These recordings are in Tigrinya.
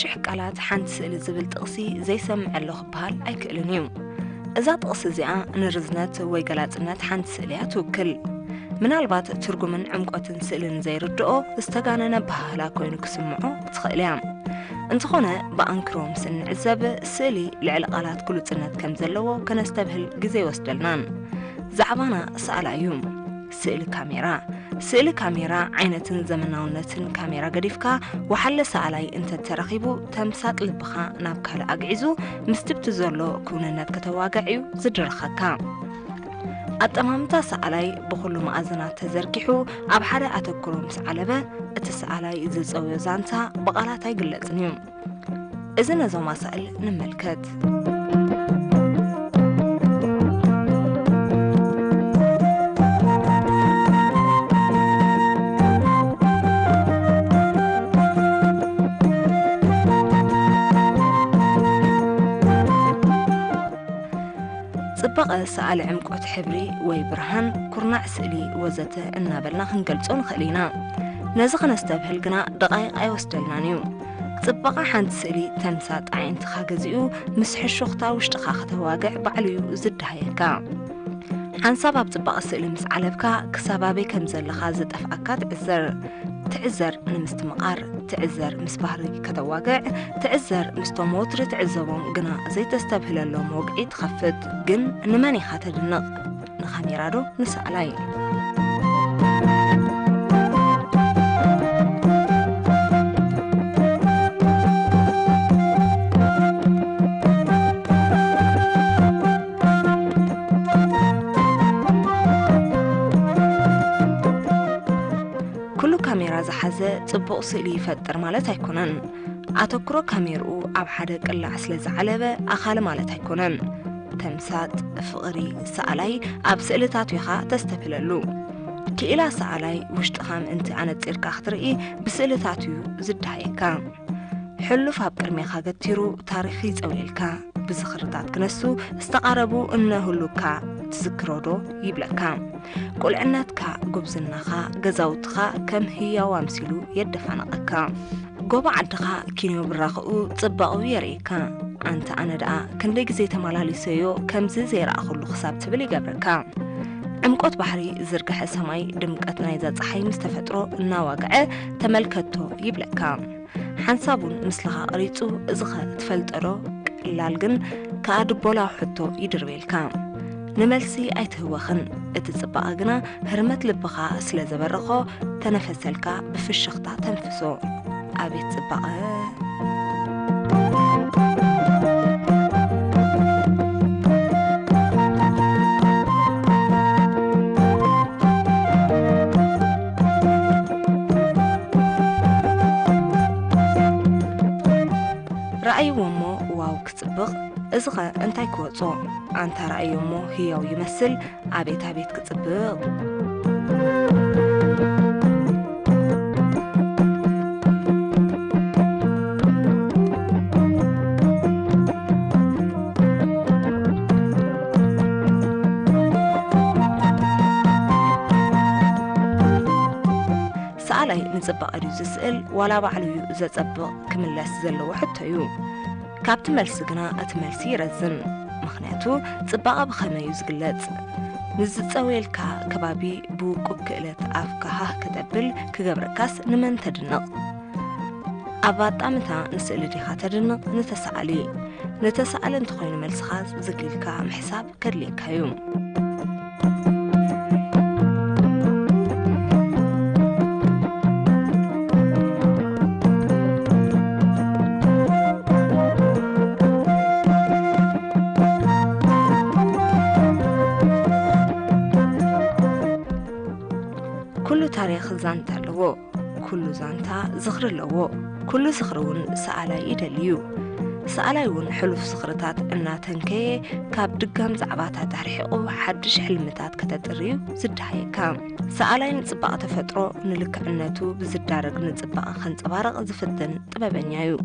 ሽሕ ቃላት ሓንቲ ስእሊ ዝብል ጥቕሲ ዘይሰምዐ ኣሎ ክበሃል ኣይክእልን እዩ። እዛ ጥቕሲ እዚኣ ንርዝነት ወይ ገላጽነት ሓንቲ ስእሊ እያ ትውክል። ምናልባት ትርጉምን ዕምቆትን ስእልን ዘይርድኦ ዝተጋነነ ኣበሃህላ ኮይኑ ክስምዖ ትኽእል እያ። እንተኾነ ብኣንክሮ ምስ እንዕዘብ ስእሊ ልዕሊ ቃላት ግሉጽነት ከም ዘለዎ ከነስተብህል ግዜ ይወስደልናን። ዛዕባና ሰኣላ እዩ። ስእሊ ካሜራ። ስእሊ ካሜራ ዓይነትን ዘመናውነትን ካሜራ ገዲፍካ ወሓለ ሰኣላይ እንተተረኺቡ ተምሳጥ ልብኻ ናብ ካልእ ኣግዒዙ ምስ ትብቲ ዘሎ ክውንነት ከተዋግዕ እዩ ዝድርኸካ። ኣጠማምታ ሰኣላይ ብኹሉ መኣዝናት ተዘርጊሑ ኣብ ሓደ ኣተኩሮ ምስ ዓለበ እቲ ሰኣላይ ዝጸውዮ ዛንታ ብቓላት ኣይግለጽን እዩ። እዚ ነዞም ኣሳእል ንመልከት። ጽባቐ ሰኣሊ ዕምቆት ሕብሪ ወይ ብርሃን፣ ኩርናዕ ስእሊ ወዘተ እናበልና ክንገልጾ ንኽእል ኢና። ነዚ ከነስተብህል ግና ደቓይቕ ኣይወስደልናን እዩ። ጽባቐ ሓንቲ ስእሊ ተምሳጥ ኣዒንትኻ ገዚኡ ምስ ሕሹኽታ ውሽጥኻ ከተዋግዕ ባዕሉ እዩ ዝደሃየካ። ሓንሳብ ኣብ ጽባቐ ስእሊ ምስ ዓለብካ ክሳብ ኣበይ ከም ዘለኻ ዝጠፍኣካ ትዕዘር። ትዕዘር ንምስትምቓር፣ ትዕዘር ምስ ባህሪ ከተዋግዕ፣ ትዕዘር ምስቶም ወትሪ ትዕዘቦም ግና ዘይተስተብህለሎም ወግዒ ትኸፍት። ግን ንመን ኢኻ ተድንቕ? ንኻሜራ ዶ ንሰኣላይ? ኩሉ ካሜራ ዝሓዘ ጽቡቕ ስእሊ ይፈጥር ማለት ኣይኮነን። ኣተኩሮ ካሜርኡ ኣብ ሓደ ቅላዕ ስለ ዝዓለበ ኣኻሊ ማለት ኣይኮነን። ተምሳጥ ፍቕሪ ሰኣላይ ኣብ ስእልታቱ ኢኻ ተስተብህለሉ። ክኢላ ሰኣላይ ውሽጥኻ ምእንቲ ኣነጺርካ ክትርኢ ብስእልታቱ እዩ ዝደሃየካ። ሕሉፍ ኣብ ቅድሜኻ ገቲሩ ታሪኽ ይጸውየልካ። ብዝኽርታት ክነሱ ዝተቓረቡ እነህሉካ ትዝክሮ ዶ ይብለካ። ቁልዕነትካ፣ ጉብዝናኻ፣ ገዛውትኻ ከም ህያው ኣምሲሉ የደፋንቐካ። ጎቦ ዓድኻ ኪንዮ ብራኸኡ ጽባቐኡ የርእየካ። ኣንታ ኣነ ደኣ ክንደይ ግዜ ተመላሊሰዮ ከምዚ ዘይረኣኹሉ ክሳብ ትብል ይገብረካ። ዕምቆት ባሕሪ፣ ዝርግሐ ሰማይ፣ ድምቀት ናይዛ ጸሓይ ምስ ተፈጥሮ እናዋግዐ ተመልከቶ ይብለካ። ሓንሳብ እውን ምስልኻ ቀሪጹ፣ እዚኸ ትፈልጦ ዶ? ቀላል ግን ከኣ ድቦላ ሕቶ ይድርበልካ። ንመልሲ ኣይትህወኽን። እቲ ጽባቐ ግና ህርመት ልብኻ ስለ ዘበርኾ፣ ተነፈሰልካ ብፍሽኽታ ተንፍሶ። ኣቤት ጽባቐ! ረኣይዎ እሞ ዋው ክጽብቕ፣ እዚኸ እንታይ ክወጾ? ኣንታ ረኣዮ እሞ ህያው ይመስል፣ ኣቤት ኣቤት ክጽብቕ። ሰኣላይ ንጽባቐ ድዩ ዝስእል ዋላ ባዕሉ እዩ ዘጸብቕ ክምለስ ዘለዎ ሕቶ እዩ። ካብቲ መልሲ ግና እቲ መልሲ ይረዝን። ምኽንያቱ ጽባቐ ብኸመይ እዩ ዝግለጽ? ንዝጸውየልካ ከባቢ ብውቁብ ክእለት ኣፍካ ሃህ ከተብል ክገብረካስ ንመን ተድንቕ? ኣብ ኣጣምታ ንስእሊ ዲኻ ተድንቕ ንተሰኣሊ? ንተሰኣሊ እንተኾይኑ መልስኻ ዝግ ኢልካ ምሕሳብ ከድልየካ እዩ። ኩሉ ታሪኽ ዛንታ ኣለዎ። ኩሉ ዛንታ ዝኽሪ ኣለዎ። ኩሉ ዝኽሪ እውን ሰኣላይ ይደሊ እዩ። ሰኣላይ እውን ሕሉፍ ዝኽርታት እናተንከየ ካብ ድጋም ዛዕባታት ኣርሒቑ ሓድሽ ሕልምታት ከተጥሪ እዩ ዝደሃየካ። ሰኣላይ ንጽባቐ ተፈጥሮ፣ ንልክዕነቱ ብዝዳረግ ንጽባቐ ከንጸባርቕ ዝፍትን ጥበበኛ እዩ።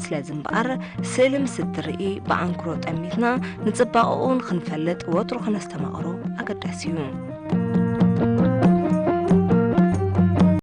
ስለዚ እምበኣር ስእሊ ምስ እትርኢ ብኣንክሮ ጠሚትና ንጽባቐኡ ንኽንፈልጥ ወትሩ ከነስተማቕሮ ኣገዳሲ እዩ።